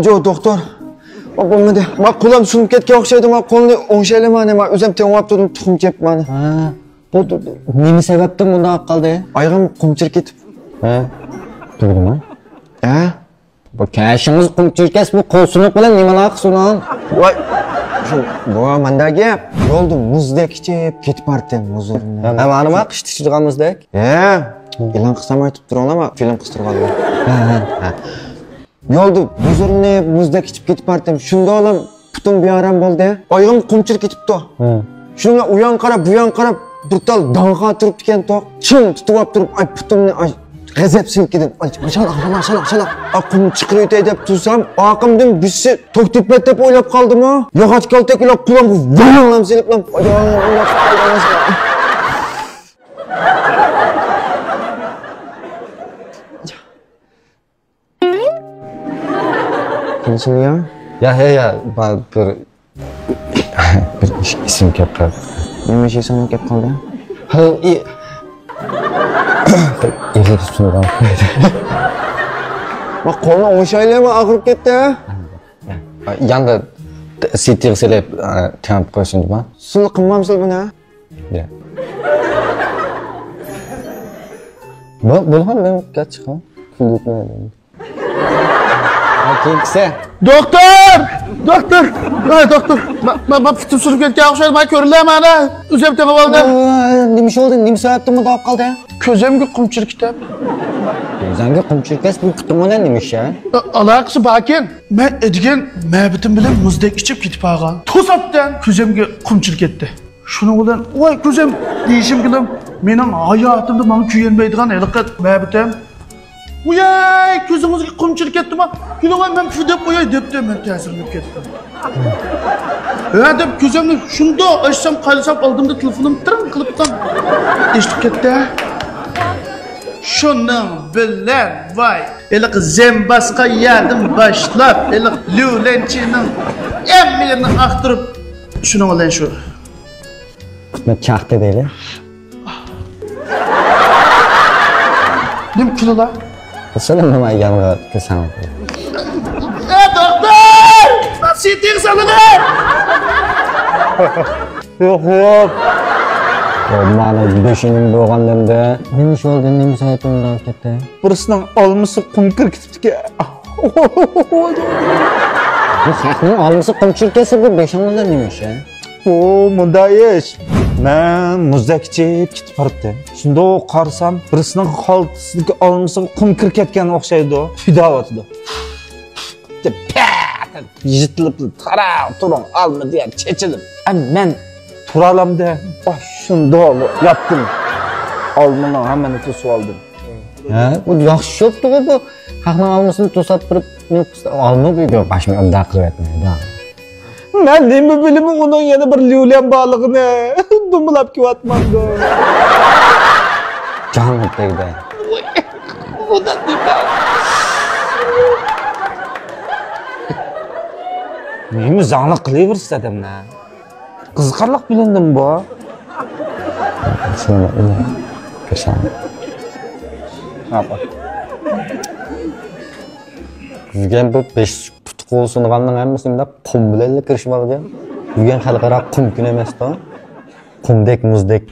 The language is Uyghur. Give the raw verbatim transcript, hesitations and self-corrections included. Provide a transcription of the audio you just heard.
جو، دوختۇر. ما بولمىدى. ما قولۇم سۇنۇپ كەتكەن ئوخشايدۇ، ما قولنى ئوڭشايلى مانا، ما ئۆزۈم تېڭىۋاپتۇ، تۇخۇم كېلىپ مانا. ھە. بۇ، بۇ، بۇ نېمە سەۋەبتىن بۇنداق قالدى؟ ئايىغىم قۇمچىلىپ كېتىپ. ھە. تۈگىدىما؟ ھە؟ بۇ كەشىڭىز قۇمچىلىپ كەتسە، بۇ قول سۇنۇق بىلەن نېمە ئالاقىسى ئۇنىڭ؟ ۋاي، شۇ، بۇ ماندا گەپ. يولدا مۇزدەك ئىچىپ كېتىپ بارتىم، مۇزۇرنى. ھە، مانا ما قىشتا ئىچىدىغان مۇزدەك. ھە. ئېلان قىلسام ئېيتىپ تۇرۇڭلار، ما فىلىم قىستۇرغانلار. ھە، ھە. ھە. يولدا مۇزۇرنى مۇزدەك ئىچىپ كېتىپ بارتىم. شۇنداقلا پۇتۇم بىئارام بولدى. ئايىغىم قۇمچىلىپ كېتىپتۇ. ھە. شۇنىڭ بىلەن ئۇيان قاراپ، بۇيان قاراپ، بىر تال داڭغا تۇرۇپتىكەن توق. چىڭ تۇتۇۋاپ تۇرۇپ، ئاي، پۇتۇمنى، ئاي، غەزەپ سىلكىدىم. ئاي، شالاق، شالاق، شالاق، شالاق. ئاققۇمنى چىقىرىۋېتەي دەپ تۇرسام، ئارقامدىن بىرسى توك تېپىپ دەپ ئويلاپ قالدىمۇ؟ ياغاچ كالتەك ئېلىپ قولۇمغا ۋاڭ سېلىپ، ئاي، قىلسىلىيا. يا، يا، يا، بار بىر، بىر ئىش ئېسىمگە كەپ قالدى. نېمە ئىش ئېسىڭگە كەپ قالدى؟ ھە، ئى-، بىر ئېغىر سۇنغان. ما قولنى ئوڭشايلى، ما ئاغرىپ كەتتى. ياندا سىتىغا سېلىپ، تېڭىپ قويسۇن، ما. سۇنى قىلمامسىز بۇنى؟ يا. بۇ، بۇلغان مەن كەچ چىقىڭ. كۈندۈزمۇ. كېيىنكىسى. دوختۇر! دوختۇر! ۋاي، دوختۇر! ما، ما، ما پۇتۇم سۇنۇپ كەتكەن ئوخشايدۇ، ما كۆرۈلە مانا. ئۆزۈم تېڭىپ ئالدىم. ئاي، نېمە ئىش بولدى؟ نېمە سەۋەبتىن بۇنداق بولۇپ قالدى؟ كۆزۈمگە قۇمچىلىپ كېتىپ. كۆزۈڭگە قۇمچىلىپ كەتسە، بۇ پۇتۇڭ بىلەن نېمە ئىش، ھە؟ ئا-، ئالاقىسى باركەن. مەن ئەتىگەن مەبىتىم بىلەن مۇزدەك ئىچىپ كېتىپ قالغان. توساتتىن كۆزۈمگە قۇمچىلىپ كەتتى. شۇنىڭ بىلەن، ۋاي كۆزۈم دېيىشىم كېلىپ، مېنىڭ ھاياتىمدا ماڭا كۆيۈنمەيدىغان ھېلىقى مەبىتىم. ۋاي، كۆزىڭىزگە قۇمچىلىپ كەتتىما؟ كېلىڭە، مەن پۈ دەپ قوياي دەپتۇ، مەن تەسىرلىنىپ كەتتىم. ھە دەپ كۆزۈمنى شۇنداق ئاچسام، قارىسام، ئالدىمدا تېلېفونۇم تىرىڭ قىلىپ ئېچىلىپ كەتتى. شۇنىڭ بىلەن، ۋاي، ھېلىقى زەمباسقا يەردىن باشلاپ، ھېلىقى ليۇلەنچىنىڭ ھەممە يېرىنى ئاختۇرۇپ، شۇنىڭ بىلەن شۇ. قىسمەت چاقتى دەيلى. نېمە كۈلىلا؟ سېنىڭ نېمە يانغا كىرسەڭ. ئە، دوختۇر! سىتىغا سالىدۇ! يوق، يوق. مانا بېشىنىڭ بولغاندىمدە. نېمە ئىش بولدى؟ نېمە سەۋەبتىن بۇنداق كەتتى؟ بىرسىنىڭ ئالمىسى قۇم كىرىپ كېتىپتىكەن. بۇ خەقنىڭ ئالمىسى قۇم چۈشۈپ كەتسە، بۇ بېشىڭدا نېمە ئىش، ھە؟ ئۇ مۇنداق ئىش. مەن مۇزدەك ئىچىپ كېتىپ باراتتىم. شۇنداق قارىسام، بىرسىنىڭ خالتىسىدىكى ئالمىسىغا قۇم كىرىپ كەتكەن ئوخشايدۇ. پىداۋاتىدۇ. يىتىلىپ، تاراڭ تۇرۇڭ، ئالما دېگەن چېچىلىپ. ئە، مەن تۇرالامدە، باش شۇنداق ياتتىم. ئالمىنىڭ ھەممىنى توسۇۋالدىم. ھە، بۇ ياخشى چوپتىغۇ بۇ. خەقنىڭ ئالمىسىنى توساپ تۇرۇپ، نېمە قىلسا، ئالما بىر باشمۇ ئۇنداق قىلىۋەتمەيدۇ. مەن نېمە بىلىمەن ئۇنىڭ يەنە بىر ليۇليەن بارلىقىنى. دومىلاپ كېلىۋاتمامدۇ. جانغا تەگدى. نېمە زاڭلىق قىلىۋېرىسىز ئادەملەر. قىزىقارلىق بىلىندىمۇ بۇ؟ يۈرگەن بۇ بېشى پۇتى قولى سۇنغاننىڭ ھەممىسى مۇنداق قۇم بىلەنلا كىرىشىپ ئالغان. بۈگۈن خەلقئارا قۇم كۈنى ئەمەستۇ؟ قۇمدەك، مۇزدەك.